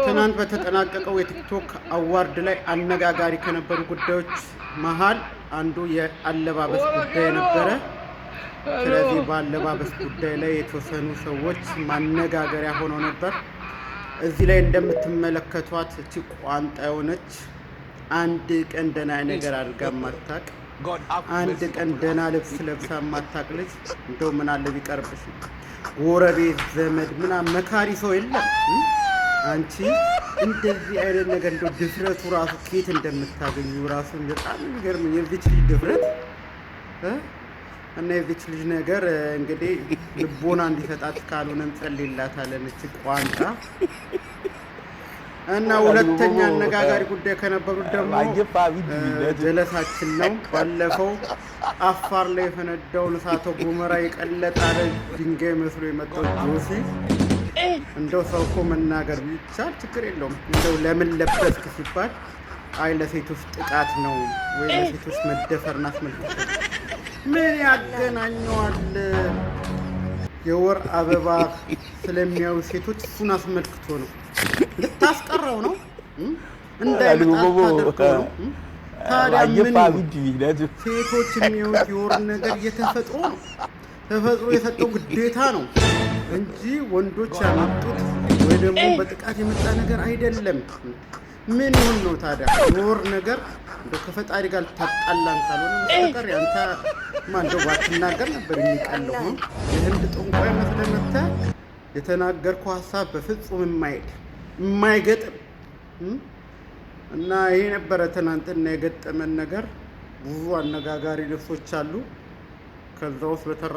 ትናንት በተጠናቀቀው የ TikTok award ላይ አነጋጋሪ ከነበሩ ጉዳዮች መሀል አንዱ የአለባበስ ጉዳይ ነበረ። ስለዚህ በአለባበስ ጉዳይ ላይ የተወሰኑ ሰዎች ማነጋገሪያ ሆነው ነበር። እዚህ ላይ እንደምትመለከቷት እቺ ቋንጣ የሆነች፣ አንድ ቀን ደህና ነገር አድርጋ ማታቅ፣ አንድ ቀን ደህና ልብስ ለብሳ ማታቅ ልጅ፣ እንደው ምን አለ ቢቀርብሽ። ጎረቤት፣ ዘመድ ምናምን መካሪ ሰው የለም። አንቺ እንደዚህ አይነት ነገር እንደው ድፍረቱ ራሱ ከየት እንደምታገኙ ራሱ በጣም የሚገርመኝ የዚች ልጅ ድፍረት እና የዚች ልጅ ነገር እንግዲህ ልቦና እንዲሰጣት ካልሆነ እንጸልይላታለን። እች ቋንጣ። እና ሁለተኛ አነጋጋሪ ጉዳይ ከነበሩት ደግሞ ጀለሳችን ነው። ባለፈው አፋር ላይ የፈነዳውን እሳተ ገሞራ የቀለጠ ድንጋይ መስሎ የመጣው ጆሲ፣ እንደው ሰው እኮ መናገር ቢቻል ችግር የለውም። እንደው ለምን ለበስክ ሲባል አይ ለሴቶች ጥቃት ነው ወይ ለሴቶች መደፈርን አስመልክቶ። ምን ያገናኘዋል? የወር አበባ ስለሚያዩ ሴቶች እሱን አስመልክቶ ነው። ልታስቀረው ነው? እንዳይመጣ ታደርገው ነው? ታዲያ ምን? ሴቶች የሚያዩት የወር ነገር የተፈጥሮ ነው። ተፈጥሮ የሰጠው ግዴታ ነው እንጂ ወንዶች ያመጡት ወይ ደግሞ በጥቃት የመጣ ነገር አይደለም። ምን ይሁን ነው ታዲያ? የወር ነገር እንደው ከፈጣሪ ጋር ልታጣላን ካልሆነ በስተቀር ያንተ ማ እንደው ባትናገር ነበር የሚቀለው። የህንድ ጠንቋይ መስለህ መተህ የተናገርከው ሀሳብ በፍጹም የማይሄድ፣ የማይገጥም። እና ይሄ ነበረ ትናንትና የገጠመን ነገር። ብዙ አነጋጋሪ ልብሶች አሉ። ከዛ ውስጥ በተረ